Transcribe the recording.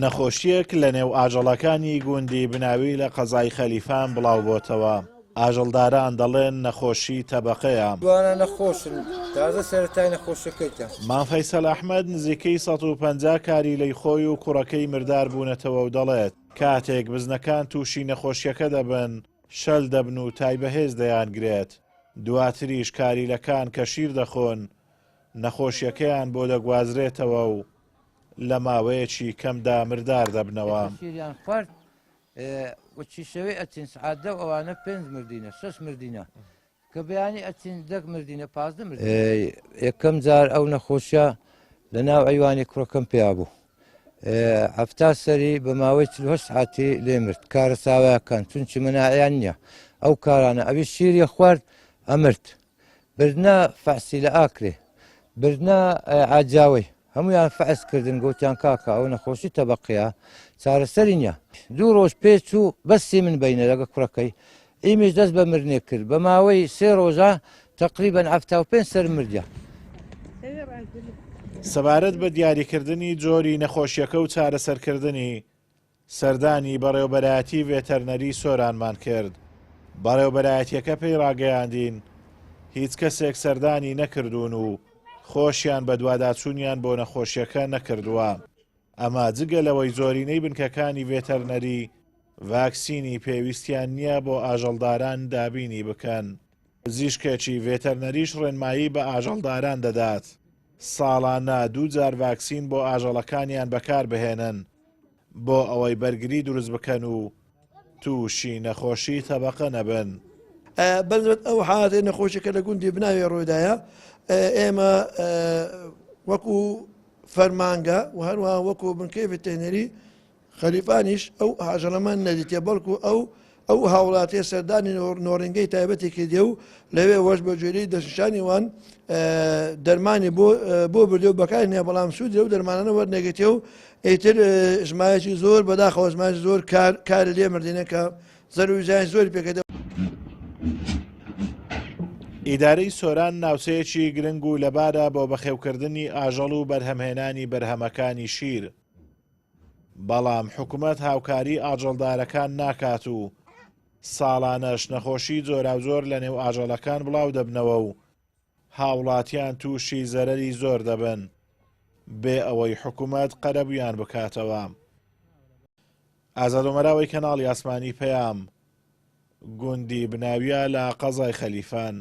نەخۆشییەک لەنێو ئاژەڵەکانی گوندی بناوی لە قەزای خەلیفان بڵاوبۆتەوە، ئاژەڵداران دەڵێن نەخۆشی تەبەقەیە. دوانە نەخۆشن تازە سەرەتای نەخۆشیەکەیتە. مام فەیسەل ئەحمەد نزیکەی 150 کاریلەی خۆی و کوڕەکەی مردار بوونەتەوە و دەڵێت، کاتێک بزنەکان تووشی نەخۆشییەکە دەبن، شەل دەبن و تای بەهێز دەیانگرێت، دواتریش کاریلەکان کە شیر دەخۆن، نەخۆشییەکەیان بۆ دەگوازرێتەوە و لە ماوەیەکی کەمدا مردار دەبنەوە. شیریان خوارد وچی شەوێ ئەچین سعات دە و ئەوانە پێنج مردینە شەش مردینە کە بەیانی ئەچین دەک مردینە 15 مردینە. یەکەم جار ئەو نەخۆشیە لە ناو ئەیوانی کوڕەکەم پیا بوو 70 سەری بە ماوەی 48 سعاتی لێ مرد کارە ساوایەکان چونچی مناعیان نییە ئەو کارانە ئەوی شیری خوارد ئەمرد بردنە فەحسی لە ئاکرێ بردنە عاجاوەی هەمویان فەحس کردن گوتیان کاکە ئەو نەخۆشی تەبقەیە چارەسەری نییە دوو ڕۆژ پێچوو بەسی من بینە لەگە کوڕەکەی ئیمیش دەست بە مرنێ کرد بە ماوەی سێ ڕۆژە تقریبا 75 سەر مردە. سەبارەت بە دیاریکردنی جۆری نەخۆشیەکە و چارەسەرکردنی، سەردانی بەڕێوەبەرایەتی ڤێتەرنەری سۆرانمان کرد، بەڕێوەبەرایەتیەکە پێی ڕاگەیاندین هیچ کەسێک سەردانی نەکردوون و خۆشیان بەدواداچوونیان بۆ نەخۆشیەکە نەکردووە، ئەمە جگە لەوەی زۆرینەی بنکەکانی ڤێتەرنەری ڤاکسینی پێویستیان نییە بۆ ئاژەڵداران دابینی بکەن. پزیشکێکی ڤێتەرنەریش ڕێنمایی بە ئاژەڵداران دەدات ساڵانە دووجار ڤاکسین بۆ ئاژەڵەکانیان بەکاربهێنن بۆ ئەوەی بەرگری دروست بکەن و تووشی نەخۆشی تەبەقە نەبن. بەنسبەت ئەو حاڵەتەی نەخۆشیەکە لە گوندی بناوێ ڕوویدایە ئێمە وەکو فەرمانگە و هەروەها وەکو بنکەی ڤێتێرنەری خەلیفانیش ئەو ئاژەڵەمان نەدیتیە بەڵکو ئەو ئەو هاوڵاتیە سەردانی نۆڕینگەی تایبەتی کردیە و لەوێ وەش بە گوێرەی دەستنیشانی وان دەرمانی بۆ بۆ بردێ و بەکاری نیە بەڵام سوود لەو دەرمانانە وەرنەگرتێ و ئیتر ژمارەیەکی زۆر بەداخەوە ژمارەیەکی زۆر کار کاری لێ مردینە کە زەرور زیانی زۆری پێکردە. ئیدارەی سۆران ناوچەیەکی گرنگ و لەبارە بۆ بەخێوکردنی ئاژەڵ و بەرهەمهێنانی بەرهەمەکانی شیر. بەڵام حکومەت هاوکاری ئاژەڵدارەکان ناکات و ساڵانەش نەخۆشی جۆراوجۆر لەنێو ئاژەڵەکان بڵاودەبنەوە و هاوڵاتیان تووشی زەرەری زۆر دەبن بێ ئەوەی حکومەت قەرەبوویان بکاتەوە. ئازاد ئۆمەراوەی کەناڵی ئاسمانی پەیام، گوندی بناویە لە قەزای خەلیفان.